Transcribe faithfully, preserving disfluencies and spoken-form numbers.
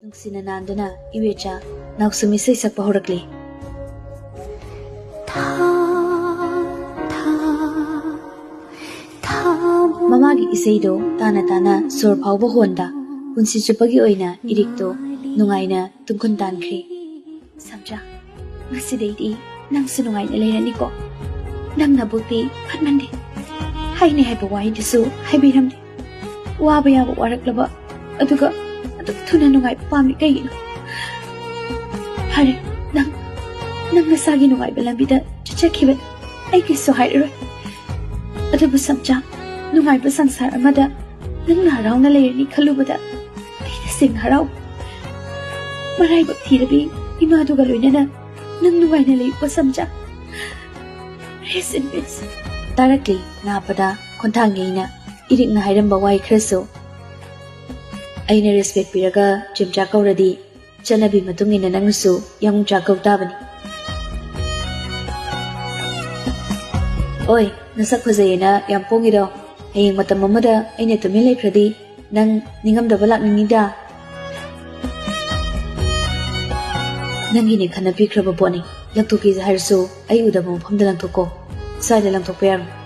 ꯅꯨꯡꯁꯤꯅ ꯅꯥꯟꯗꯨꯅ ꯏꯕꯦꯆꯥ ꯅꯥꯎꯁꯨꯝ ꯏꯁꯩ ꯁꯛꯄ ꯍꯧꯔꯛꯂꯤ꯫ ꯃꯃꯥꯒꯤ ꯏꯁꯩꯗꯣ ꯇꯥꯅ ꯇꯥꯅ ꯁꯣꯔ ꯐꯥꯎꯕ ꯍꯣꯟꯗ ꯄꯨꯟꯁꯤ ꯆꯨꯞꯄꯒꯤ ꯑꯣꯏꯅ ꯏꯔꯤꯛꯇꯣ ꯅꯨꯡꯉꯥꯏꯅ ꯇꯨꯡꯈꯨꯟ ꯇꯥꯟꯈ꯭ꯔꯦ꯫ ꯁꯝꯆꯥ, ꯉꯁꯤꯗꯩꯗꯤ ꯅꯪꯁꯨ ꯅꯨꯡꯉꯥꯏꯅ ꯂꯩꯔꯅꯤꯀꯣ꯫ ꯅꯪ ꯅꯕꯨꯛꯇꯤ ꯐꯠꯃꯟꯗꯦ꯫ ꯍꯥꯏꯅꯤ ꯍꯥꯏꯕ ꯋꯥꯍꯩꯗꯨꯁꯨ ꯍꯥꯏꯕꯤꯔꯝꯗꯦ꯫ ꯋꯥꯕ ꯌꯥꯕ ꯋꯥꯔꯛꯂꯕ, ꯑꯗꯨꯒ ꯑꯗꯨꯛ ꯊꯨꯅ ꯅꯨꯡꯉꯥꯏꯕ ꯄꯥꯝꯃꯤ ꯀꯩꯒꯤꯅꯣ? ꯐꯔꯦ, ꯅꯪ, ꯅꯪ ꯅꯁꯥꯒꯤ ꯅꯨꯡꯉꯥꯏꯕ ꯂꯝꯕꯤꯗ ꯆꯠꯆꯈꯤꯕꯅꯤ꯫ ꯑꯩ ꯀꯩꯁꯨ ꯍꯥꯏꯔꯔꯣꯏ꯫ ꯑꯗꯨꯕꯨ ꯁꯝꯆꯥ, ꯅꯨꯡꯉꯥꯏꯕ ꯁꯪꯁꯥꯔ ꯑꯃꯗ ꯅꯪꯅ ꯍꯔꯥꯎꯅ ꯂꯩꯔꯅꯤ ꯈꯜꯂꯨꯕꯗ ꯑꯩ ꯇꯁꯦꯡꯅ ꯍꯔꯥꯎ꯫ ꯃꯔꯥꯏꯕꯛ ꯊꯤꯔꯕꯤ ꯏꯃꯥꯗꯨꯒ ꯂꯣꯏꯅꯅ ꯅꯪ ꯅꯨꯡꯉꯥꯏꯅ ꯂꯩꯀꯣ ꯁꯝꯆꯥ꯫ Rest in peace꯫ ꯇꯥꯔꯛꯂꯤ ꯅꯥꯄꯗ ꯈꯣꯟꯊꯥꯡ ꯌꯩꯅ ꯏꯔꯤꯛꯅ ꯍꯥꯏꯔꯝꯕ ꯋꯥꯍꯩ ꯈꯔꯁꯨ ꯑꯩꯅ respect ꯄꯤꯔꯒ ꯆꯦꯝꯆꯥ ꯀꯧꯔꯗꯤ ꯆꯠꯅꯕꯤ ꯃꯇꯨꯡ ꯏꯟꯅ ꯅꯪꯅꯁꯨ ꯌꯥꯉꯨꯆꯥ ꯀꯧ ꯇꯥꯕꯅꯤ꯫ ꯑꯣꯏ, ꯅꯁꯛ ꯐꯖꯩꯌꯦꯅ ꯌꯥꯝ ꯄꯣꯡꯉꯤꯗꯣ, ꯍꯌꯦꯡ ꯃꯇꯝ ꯑꯃꯗ ꯑꯩꯅ ꯇꯨꯃꯤꯟ ꯂꯩꯈ꯭ꯔꯗꯤ ꯅꯪ ꯅꯤꯡꯉꯝꯗꯕ ꯂꯥꯛꯅꯤꯡꯉꯤꯗ꯫ ꯅꯪꯒꯤꯅꯦ ꯈꯟꯅ ꯄꯤꯈ꯭ꯔꯕ ꯄꯣꯠꯅꯤ꯫ ꯂꯪꯊꯣꯛꯀꯦ ꯍꯥꯏꯔꯁꯨ ꯑꯩ ꯎꯗꯕ ꯃꯐꯝꯗ ꯂꯪꯊꯣꯛꯀꯣ꯫ ꯁ꯭ꯋꯥꯏꯗ ꯂꯪꯊꯣꯛꯄ ꯌꯥꯔꯣꯏ꯫